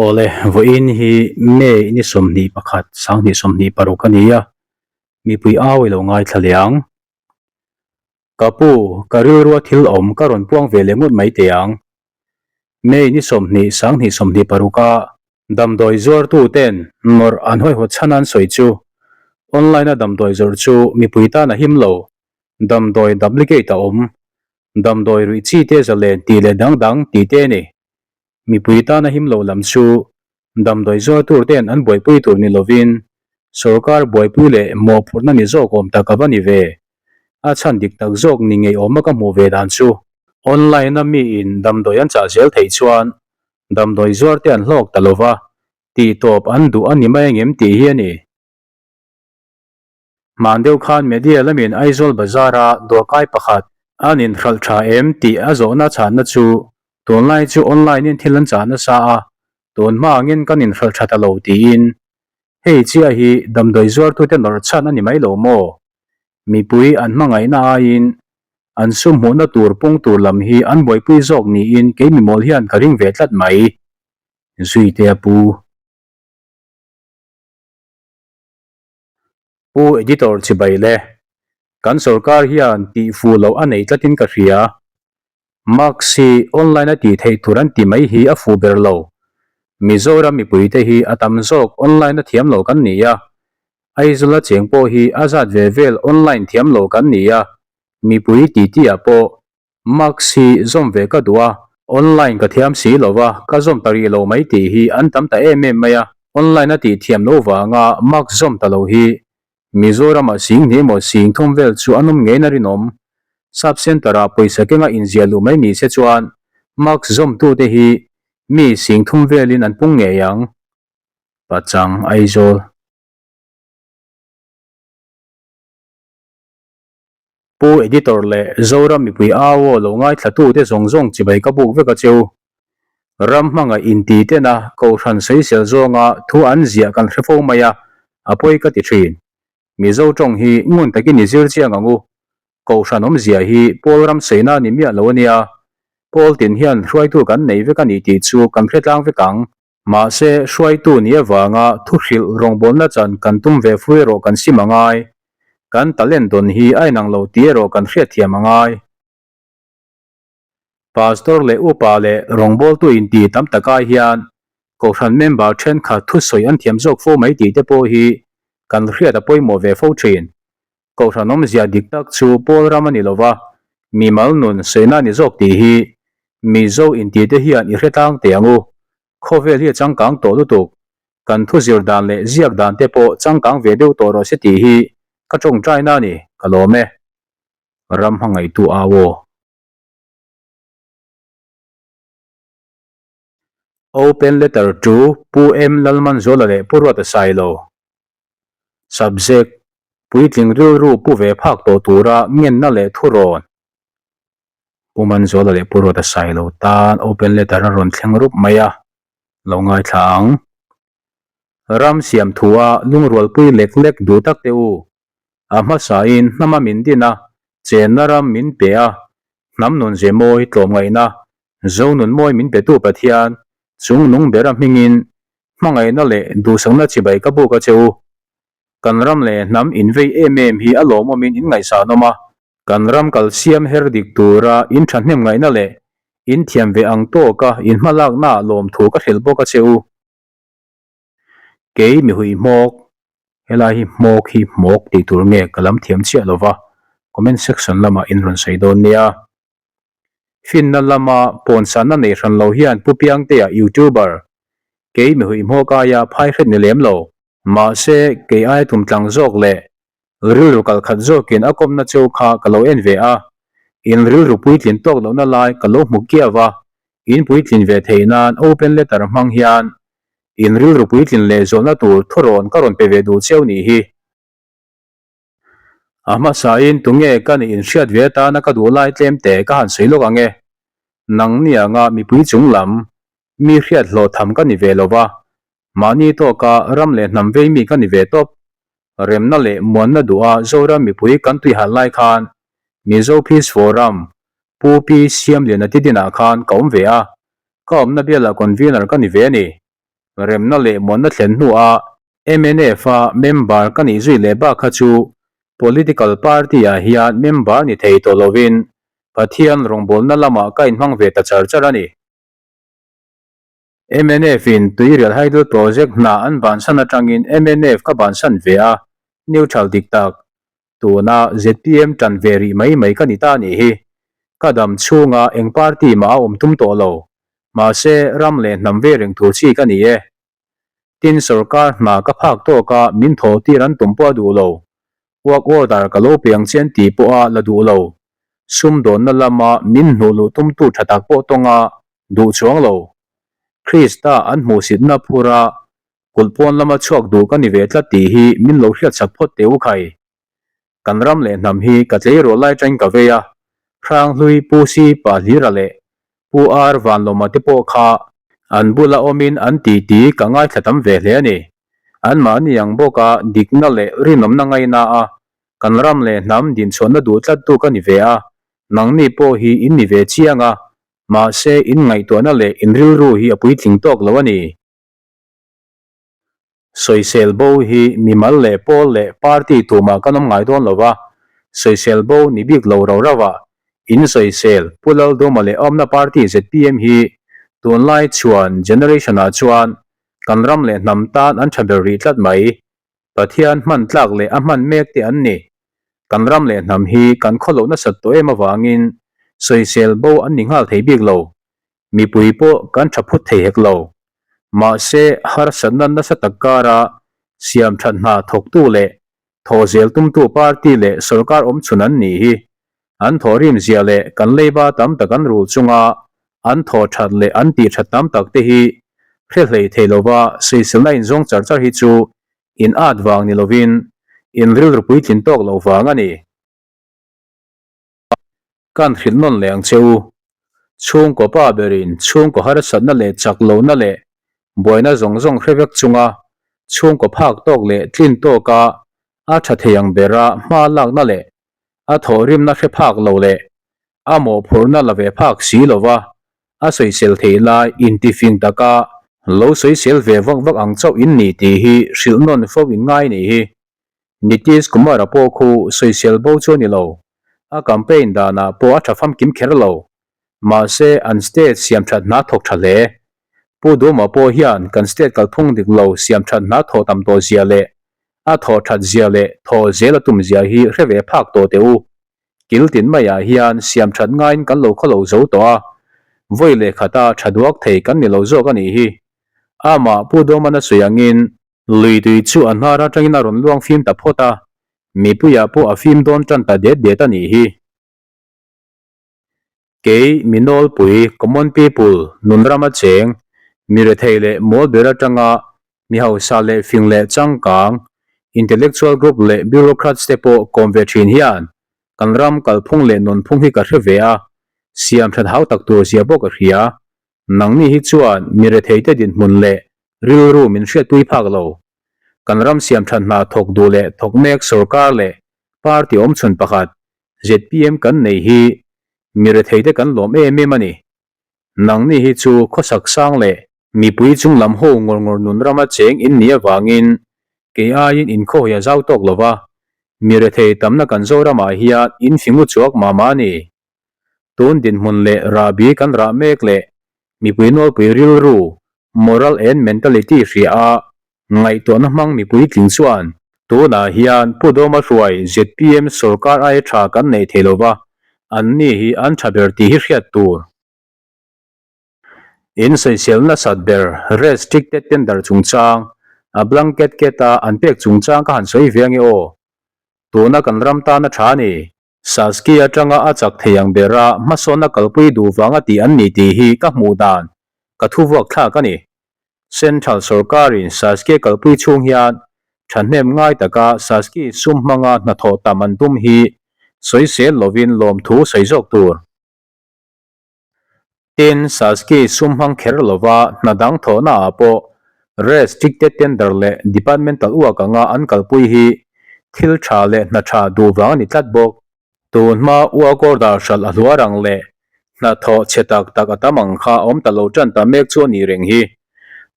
Awle, vawiin hi May ni 21, 2026 a ni a, mipui au i lo ngaithla leh ang. Ka pu, ka rilrua thil awm ka rawn puang ve leh ngawt mai teh ang. May ni 20, 2026 a damdawi zuartu ten nawrh an hawihawt chhan an sawi chu online a damdawi zawrh chu mipui tan a him lo, damdawi duplicate a awm, damdawi ruih chi te zalen tih leh dang dang tih te a ni. Mipui tana him lo lam chu damdawi zuar tur ten an buaipui tur ni lovin sorkar buaipui leh mawhphurhna ni zawk awm tak a va ni ve. A chhan dik tak zawk ni ngeiawma ka hmuh ve dan chu. Online a miin damdawi an chah zel theih chuan damdawi zuar te an hlawk ta lova, tih tawp an duh a ni mai angem tih hi a ni. Hman deuh khan media lamin Aizawl Bazar-a dawrkai pakhat an inhralh tha em tih a zawhna chhanna chu tunlai chu online-in thil an chah nasa a, tun hma angin kan inhralh tha ta lo tiin. Hei chiah hi damdawi zuartute nawrh chhan a ni mai lo maw? Mipui an hmangaihna aiin an sum hmuhna tur pung tur lam hi an buaipui zawk niin kei mimawl hian ka ring ve tlat mai. Zuitea pu. Pu Editor chibai le, kan sorkar hian tih fuh loh a nei tlatin ka hria. Marks hi online a tih theih tur an ti mai hi a fuh ber lo. Mizoram mipuite hi a tam zawk online a thiam lo kan ni a, Aizawl a cheng pawh hi a zat ve vel online thiam lo kan ni a, mipui titi ah pawh Marks hi zawm ve ka duh a, online ka thiam si lo va, ka zawm ta rih lo mai tih hi an tam ta em em mai a, online a tih thiam loh vanga marks zawm ta lo hi Mizoramah sing hnih emaw sing thum vel chu an awm ngeiin a rinawm. Sub Centre ah pawisa kenga inziah luh mai ni se chuan marks zawmtute hi mi sing thum velin an pung ngei ang. Pachang Aizawl. Pu Editor leh Zoram mipui au aw lo ngaithlatute zawng zawng chibai ka buk vek a cheu. Ram hmangaih inti tena Kohhran sawisel zawnga thu an ziah kan hre fo mai a, a pawi ka ti thin. Mizo tawng hi ngun takin i zir chiang ang u. Kohhran awmzia hi Pawl ram saina a ni miah lo a nia. Pawl tin hian hruaitu kan nei vek a ni tih chu kan hre tlang vek ang. Mahse, hruaitu ni avanga thu hrilh rawngbawlna chan kan tum ve fu erawh kan sim a ngai. Kan talent dawn hi a inang lo tih erawh kan hriatthiam a ngai. Pastor leh upa leh rawngbawltu inti tam takah hian Kohhran member thenkhat thusawi an thiam zawk fo mai tih te pawh hi kan hriat a pawimawh ve fo thin. Kohhran awmzia dik tak chu Pawl ram a ni lova, mimal nun sawiina a ni zawk tih hi Mizo intite hian i hre tlang teh ang u. Khawvel hi a changkang tawh lutuk. Kan thu zir dan leh ziak dan te pawh changkang ve deuh tawh rawh se tih hi ka tawngtaina a ni, ka lawm e. Ram hmangaihtu au aw. Open letter to Pu M Lalmanzuala leh Pu Ruata Sailo. Subject, Puitling rilru pu ve phak tawh tura ngenna leh thurawn. Pu Manzuala leh Pu Ruata Sailo tan open letter a rawn thleng rup mai a, lo ngaithla ang. Ram siam thua lungrualpui lek lek duh tak te u. A hmasain hnama min din a, chenna ram min pe a, hnam nun ze mawi tlawmngaihna, zo nun mawi min petu Pathian chung nung bera hmingin Hmangaihna leh duhsakna chibai ka buk a che u. Kan ram leh hnam invei em em hi a lawmawmin in ngaihsanawm a. Kan ram kal siam her dik tura in thahnem ngaihna leh in thiam ve ang tawka in hmalaknaah lawmthu ka hrilh bawk a che u. Kei mi hui hmawk, helai hi hmawk hi hmawk tih tur nge ka lam thiam chiah lova, comment section lamah in rawn sawi dawn nia. Finna lama pawnsanna nei hran lo hian Pu Piangtea YouTuber, kei mi huihmawk aia phai hret ni lem lo. Mahse, kei aia tumtlang zawk leh rilru kal khat zawkin a kawmna cheu kha ka lo en ve a, in rilru puitlin tawk lohna lai ka lo hmu kiau a, in puitlin ve theih nan open letter hmang hian in rilru puitlin leh zawhna tur thurawn ka rawn pe ve duh cheu nih hi. A hmasain tunge ka nih inhriat ve atana ka duh lai tlem te ka han sawi lawk ang e. Nang ni anga mipui chung lam, mi hriat hlawh tham ka ni ve lo va, mahni tawka ram leh hnam vei mi ka ni ve tawp. Remna leh muanna duha Zoram mipui kan tui hal lai khan Mizo Peace Forum, Pu Pi Siamliana Tidinah khan ka awm ve a, ka awmna bialah convener ka ni ve a ni. Remna leh muanna thlen hnuah MNF-a member ka nih zui leh bak kha chu political party-ah hian member ni thei tawh lovin Pathian rawngbawlna lamah ka inhmang ve ta char char a ni. MNF-in Tuirial Hydel Project hna an bansan atangin mnf ka bansan ve a, neutral dik tak. Tuna zpm tan ve rih mai mai ka ni ta nih hi. Ka dam chhunga eng party mah a awm tum tawh lo. Mahse, ram leh hnam ve reng tur chi ka ni e. Tin, sorkar hna ka phak tawk a, min thaw tir an tum pawh a duh lo. Work order ka lo pe ang che an tih pawh a la duh lo. Sumdawnna lama min hnuh luh tumtu tha tak pawh tawng a duh chuang lo. Krista an hmuhsitna phur a, kulh pawn lama chhuak duh ka ni ve tlat tih hi min lo hriatsak phawt teh u khai. Kan ram leh hnam hi ka tleirawl lai tangin ka vei a, Hranghlui Pu Si Pa Hlira leh Pu Ar Vanlawma te pawh kha an bula awmin an titi ka ngaithla tam ve hle a ni. Anmahni ang bawka dikna leh rinawmna ngaina a, kan ram leh hnam dinchhuahna duh tlattu ka ni ve a, nangni pawh hi in ni ve chiang a, mahse in ngaihtuahna leh in rilru hi a puitling tawk lo a ni. Sawisel bo hi mimal leh pawl leh party tumah kan awm ngai dawn lo va, sawisel bo ni bik lo rau rau ah in sawisel Pu Lalduma leh awmna party zpm hi tunlai chhuan generation ah chuan kan ram leh hnam tan an tha ber rih tlat mai. Pathian hman tlak leh a hman mek te an ni. Kan ram leh hnam hi kan khawloh nasat tawh em avangin sawisel bo an ni nghal thei bik lo. Mipui pawh kan tha phut thei hek lo. Mahse, harsatna nasa tak kara siam that hna thawktu leh thawh zel tumtu party leh sorkar awm chhun an nih hi. An thawhrim zia leh kan leiba tam tak an rul chunga an thawh that leh an tih that tam tak te hi hre hlei thei lova sawiselna inzawng char char hi chu in at vang ni lovin in rilru puitlin tawk loh vang a ni. Kan hrilh nawn leh ang che u. Chhungkaw pa berin chhungkaw harsatna leh chak lohna leh buaina zawng zawng hre vek chunga chhungkaw phak tawk leh tlin tawka a tha thei ang bera hma lakna leh a thawhrimna hre phak lo leh a mawhphurhna la ve phak si lova a sawisel thei lai intifing taka lo sawisel ve vak vak ang chauh in ni tih hi hrilh nawn fo in ngai nih hi. Nitish Kumar-a pawh khu sawisel bo chu a ni lo. A campaign danah pawh a tha famkim kher lo. Mahse, an state siam that hna thawk tha hle. Pu Duma pawh hian kan state kalphung dik lo siam that hna thawh tam tawh zia leh a thawh that zia leh thawh zel a tum zia hi hre ve phak tawh teh u. Kil tin maiah hian siam that ngaiin kan lo khawlo zo tawh a, vawi leh khata tha duak thei kan ni lo zawk a nih hi. Amah Pu Duman a sawi angin Lui tui chu a hnar atangin a rawn luang fim ta phawt a, mipuiah pawh a fim dawn tan ta det det a nih hi. Kei, mi nawlpui, common people, nun rama cheng, mi rethei leh mawl ber atanga mi hausa leh fing leh changkang, intellectual group leh bureaucrats te pawh kawm ve thin hian kan ram kalphung leh nunphung hi ka hre ve a, siam that hau tak tur zia pawh ka hria. Nangni hi chuan mi retheite dinhmun leh rilru min hriatpui phak lo. Kan ram siamthat hna thawk duh leh thawk mek sorkar leh party awmchhun pakhat zpm kan nei hi mi retheite kan lawm em em a ni. Nangni hi chu khawsak sang leh mipui chung lam ho ngawr ngawr nun rama cheng in nih avangin kei aiin inkhawhia zau tawk lova mi rethei tamna kan Zoramah hian in fingu chuak mah mah a ni. Tun dinhmun leh rahbi kan rah mek leh mipui nawlpui rilru, moral and mentality, hria a, ngaihtuahna hmang mipui tling chuan tunah hian Pu Dawma hruai zpm sorkar aia tha kan neih thei lova, anni hi an tha ber tih hi hriat tur. In sawisel nasat ber restricted tender chungchang, a blanket ket a an pek chungchang ka han sawi ve ange aw. Tuna kan ram tan a tha a ni. Saski atanga a chak thei ang bera hmasawnna kalpui duh vanga tih an ni tih hi ka hmuh dan ka thu vuak thlak a ni. Central sorkarin Saski a kalpui chhung hian thahnem ngai taka Saski sum hmanga hnathawh tam an tum hi sawisel lovin lawmthu sawi zawk tur. Tin, Saski sum hmang kher lova hna dang thawhna ah pawh restricted tender leh departmental uak anga an kalpui hi thil tha leh hna tha duh vang a ni tlat bawk. Tun hma uak order hralh a hluar ang leh hna thawh chhe tak tak a tam ang kha awm ta lo tan ta mek chu a nih reng hi.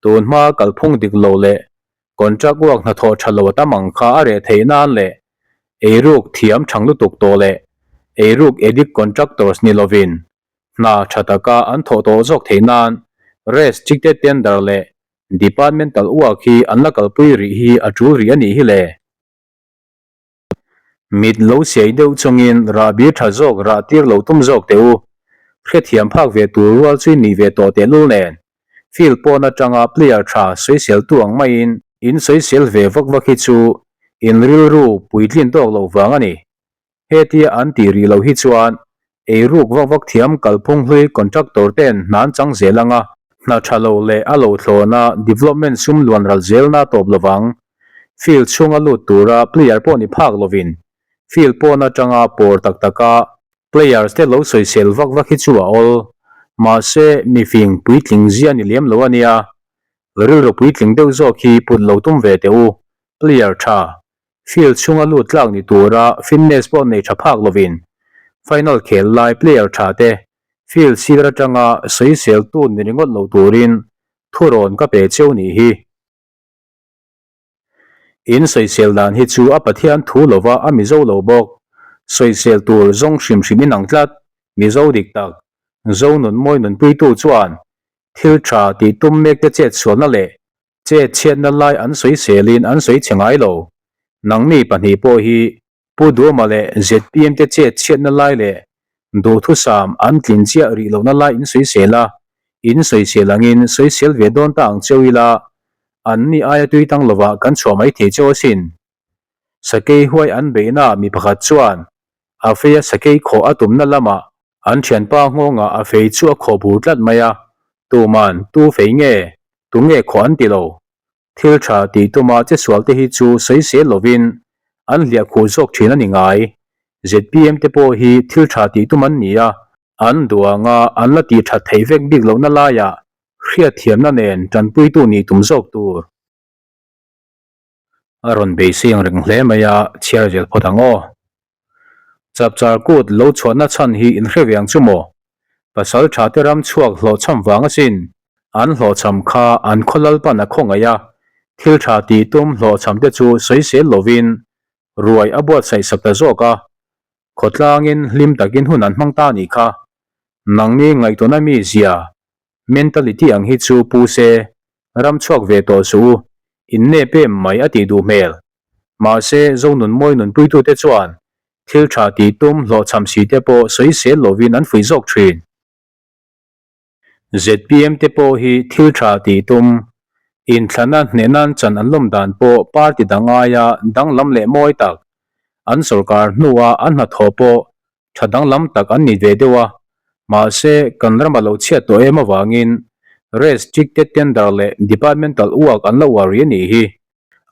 Tun hma kalphung dik lo leh contract work hnathawh tha lo a tam ang kha a reh theih nan leh eiruk thiam thang lutuk tawh leh eiruk addict contractors ni lovin hna tha taka an thawh tawh zawk theih nan restricted tender leh departmental work hi an la kalpui rih hi a tul rih a nih hi le. Mit lo siai deuh chungin rahbi tha zawk rah tir lo tum zawk teh u. Hrethiam phak ve tur rual chu nih ve tawh tehlul nen. Field pawn atanga player tha sawiseltu ang maiin in sawisel ve vak vak hi chu in rilru puitlin tawk loh vang a ni. Hetia an tih rih loh hi chuan eiruk vak vak thiam kalphung hlui contractor ten hna an chang zel ang a, hna tha lo leh a lo thlawna development sum luan ral zelna tawp lovang. Field chhunga lut tura player pawh ni phak lovin field pawn atanga pawr tak taka players te lo sawisel vak vak hi chu a awl. Mahse mifing puitling zia ni lem lo a nia. Rilru puitling deuh zawk hi put lo tum ve teh u. Player tha Field chhunga lut tlak ni tura fitness pawh nei tha phak lovin final khel lai player tha te field sir atanga sawisel tun ni ringawt lo turin thurawn ka pe cheu nih hi. In sawisel dan hi chu a Pathian thu lova a Mizo lo bawk. Sawisel tur zawng hrim hrim in ang tlat. Mizo dik tak, Zo nun mawi nunpuitu chuan thil tha tih tum mek te chet sualna leh Che chhiatna lai an sawiselin an sawi chhe ngai lo. Nangni pahnih pawh hi Pu Duama leh zpm te chet chhiatna lai leh duhthusam an tlin chiah rih lohna lai in sawisel a, in sawisel angin sawisel ve dawn ta ang cheu ila, anni aia tui tang lovah kan chhuah mai thei cheu asin. Sakei huai an beihna mi pakhat chuan a feia sakei khawh a tumna lamah an thianpa nghawngah a fei chu a khawh bur tlat mai a, tuman tu fei nge, tu nge khawh an ti lo. Thil tha tih tuma che sual te hi chu sawisel lovin an hliah khuh zawk thin a ni ngai. Zpm te pawh hi thil tha tih tum an ni a, an duh anga an la tih that theih vek bik lohna laiah hriatthiamna nen tanpuitu nih tum zawk tur. A rawn beisei ang reng hle mai a, chhiar zel phawt ang aw. Chapchar kut lo chhuahna chhan hi in hre ve ang chu maw? Pasal tha te ram chhuak hlawhchham vang asin. An hlawhchham kha an khaw lalpan a khawngaih a, thil tha tih tum hlawhchham te chu sawisel lovin ruai a buatsaih sak ta zawk a, khawtlangin hlim takin hun an hmang ta anih kha. Nangni ngaihtuahna mi zia Mentality ang hi chu pu se, ram chhuak ve tawh suh u, in nep em mai a tih duh hmel. Mahse, Zonun mawi nunpuitute chuan thil tha tih tum hlawhchham si te pawh sawisel lovin an fuih zawk thin. Zpm te pawh hi thil tha tih tum, inthlana hneh nan chan an lawm dan pawh party dang aia danglam leh mawi tak, an sawrkar hnua an hnathawh pawh Tha danglam tak an ni ve deuh a, mahse kan ram a lo chhiat tawh em avangin restricted tender leh departmental work an la uar rih a nih hi.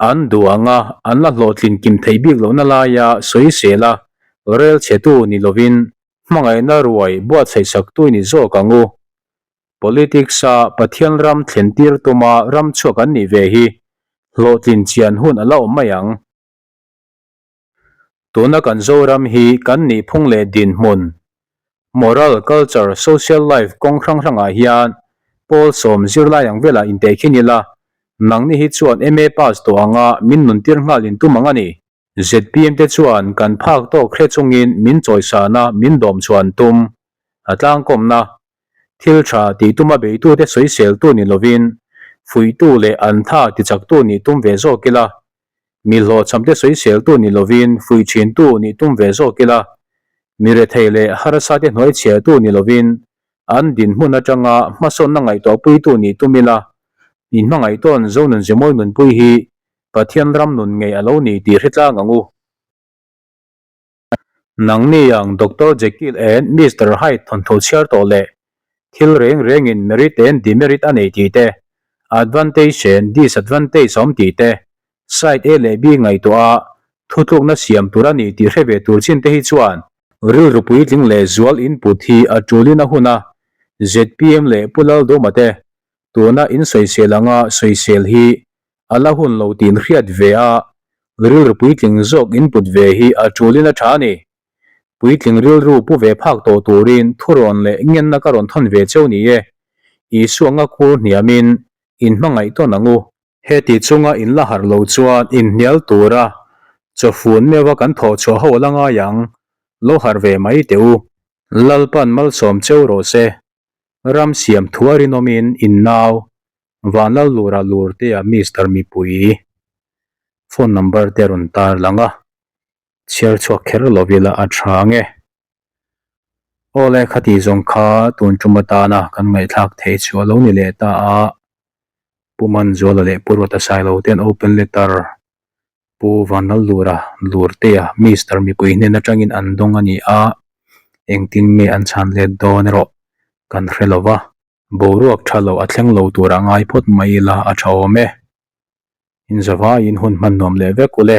An duh ang a, an la hlawhtlin kim theih bik lohna laia sawisel a, rel chhetu ni lovin hmangaihna ruai buatsaih saktu i ni zawk ang u. Politics-a Pathian ram thlen tir tuma ram chhuak an nih ve hi hlawhtlin chian hun a la awm mai ang. Tuna kan Zoram hi kan nihphung leh dinhmun, moral, culture, social life kawng hrang hrangah hian pawl sawm zirlai ang velah intehkhin ila, nangni hi chuan MA pass tawh anga min nuntir nghal in tum ang a ni. Zpm te chuan kan phak tawk hre chungin min chawisana min dawm chhuan tum a tlangkawmna, thil tha tih tuma beitute sawiseltu ni lovin fuihtu leh an tha tichaktu nih tum ve zawk ila, Mi hlawhchhamte sawiseltu ni lovin fuih thintu nih tum ve zawk ila, mi rethei leh harsate hnuai chhiartu ni lovin an dinhmun atanga hmasawnna ngaihtuahpuitu nih tum ila, inhmangaihtawn Zonun Zemawi nunpui hi Pathian ram nun ngei a lo ni tih hre tlang ang u. Nangni ang Doctor Jekyll and Mister Hyde thawnthu chhiar tawh leh thil reng rengin merit and demerit a nei tih te, advantage and disadvantage a awm tih te, side A leh B ngaihtuah a thutlukna siam tur a ni tih hre ve tur chin te hi chuan rilru puitling leh zual input hi a tulin a hun a, zpm leh Pu Lalduma te tuna insawisel anga sawisel hi A la hun lo tiin hriat ve a, rilru puitling zawk in put ve hi a tulin a tha a ni. Puitling rilru pu ve phak tawh turin thurawn leh ngenna ka rawn thawn ve cheu ni e. Isua nga kur hniamin. In hmangaih tawn ang u. Heti chunga in la harh lo chuan inhnial tura chawfun meuha kan thawh chhuah ho la ngai ang, lo harh ve mai teh u. Lalpan malsawm cheu rawh se. Ram siam thua rinawmin in nau Vanlal lura lurtea Mister Mipui phone number te a rawn tar lang a. Chhiar chhuak kher lo ila a tha nge. Aw le khati zawng kha tun tum atana kan ngaihthlak theih chu a lo ni leh ta a, Pu Manzuala leh Pu Ruata Sailo ten open letter Pu Vanlallura Lurtea Mister mipui hnen atangin an dawng a ni a, engtin nge an chhan let dawn erawh kan hre lo va. Boruak tha lo a thleng lo tur a ngai phawt mai ila a tha awm e. Inzavaiin hun hman nuam leh vek u le.